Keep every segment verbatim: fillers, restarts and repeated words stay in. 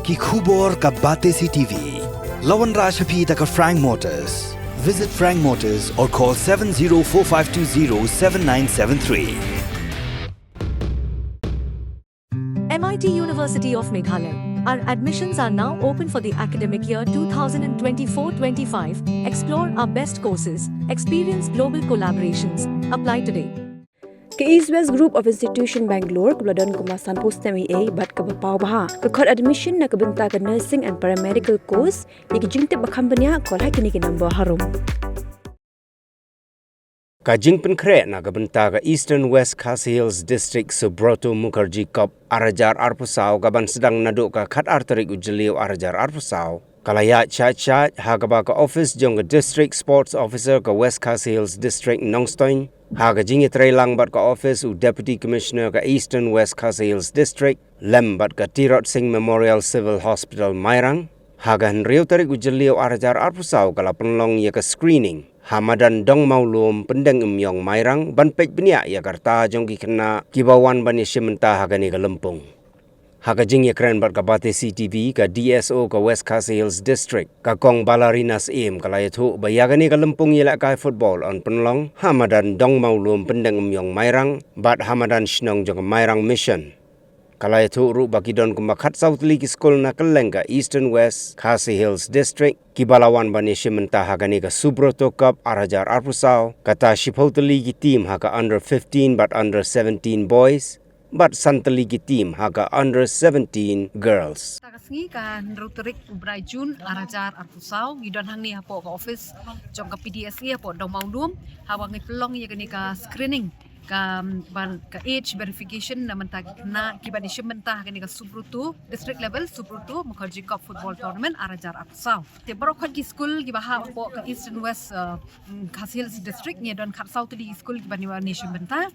Ki khubor ka Batesi T V. La wanrah sha phi da ka Frank Motors. Visit Frank Motors or call seven zero four five two zero seven nine seven three. M I T University of Meghalaya. Our admissions are now open for the academic year two thousand twenty-four twenty-five. Explore our best courses, experience global collaborations. Apply today. Ka East West Group of Institution Bangalore kaba la don kumba sanphew snem eiei bad kaba paw bha ka khot admission na ka bynta ka nursing and paramedical course. Ïa ki jingtip ba kham bniah, call ha kine ki number harum. Ka jingpynkhreh na ka bynta ka Eastern West Khasi Hills District Subroto Mukherjee Cup ar hajar arphew saw ka ban sdang naduh ka khatar tarik u Jylliew ar hajar arphew saw, ka la ïaid shait shait ha kaba ka office jong ka District Sports Officer ka West Khasi Hills District Nongstoiñ, ha ka jingïatreilang bad ka office u Deputy Commissioner ka Eastern West Khasi Hills District lem bad ka Tirot Sing Memorial Civil Hospital Mairang. Ha ka hynriew tarik u Jylliew ar hajar arphew saw ka la pynlong ïa ka screening ha madan Dongmawlum, Pyndengumiong, Mairang ban peit bniah ïa ka rta jong ki khynnah kiba wan ban ïashim bynta ha kane ka lympung. Ha ka jingïakren bad ka Batesi T V, ka D S O ka West Khasi Hills District, ka Kong Balarina Syiem, ka la ïathuh ba ïa kane ka lympung ïalehkai football yn pynlong ha madan Dongmawlum, Pyndengumiong, Mairang bad ha madan shnong jong ka Mairang Mission. Ka la ïathuh ruh ba ki don kumba khatsaw tylli ki skul na kylleng ka Eastern West Khasi Hills District kiba la wan ban ïashim bynta ha kane ka Subroto Cup ar hajar arphew saw, kata shiphew tylli ki team ha ka under fifteen bad under seventeen boys bad san tylli ki team ha ka under seventeen girls. Ta ka sngi ka hynriew tarik u bnai June ar hajar arphew saw, ngi don hangne hapoh ka office jong ka P D S A hapoh Dongmawlum, haba ngi pynlong ïa kane ka screening, ka, ban, ka age verification na bynta ki khynnah kiba ïashim bynta ha kane ka Subroto, district level Subroto Mukherjee Cup Football Tournament ar hajar arphew saw. Te baroh khoit ki skul kiba hap hapoh ka Eastern West, uh, mm, Khasi Hills District, ngi don khatsaw tylli ki skul kiba ïashim bynta.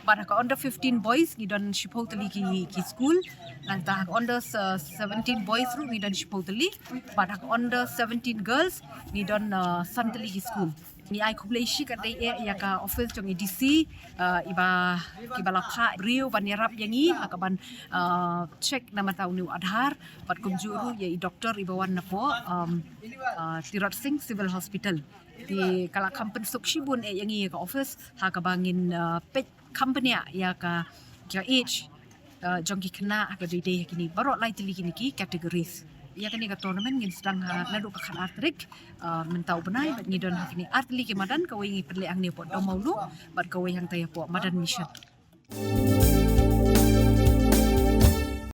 Bad ha ka under fifteen boys ngi don shiphew tylli ki, ki skul. Nangta ha ka under, uh, seventeen boys ruh ngi don shiphew tylli. Bad ha ka under seventeen girls ngi don, uh, san tylli ki skul. Ngi ai khublei shikatdei eh ïa ka office jong i D C, uh, iba, kiba la phah briew ban ïarap ïa ngi ha kaban, uh, check na bynta une u Aadhaar, bad kumjuh ruh ïa i doktor iba wan napoh, um, uh, Tirot Sing Civil Hospital. Te ka la kham pynsuk shibun eh ïa ngi ïa ka office ha kaba ngin, uh, peit kham bniah ïa ka, ka age, uh, jong ki khynnah ha kaba ïadei ha kine baroh lai tylli kine ki categories. Ïa kane ka tournament ngin sdang ha naduh ka khatar tarik, uh, mynta u bnai, bad ngi don ha kine ar tylli ki madan, kawei ngi pynleh hangne hapoh Dongmawlum bad kawei hangta hapoh madan Mission.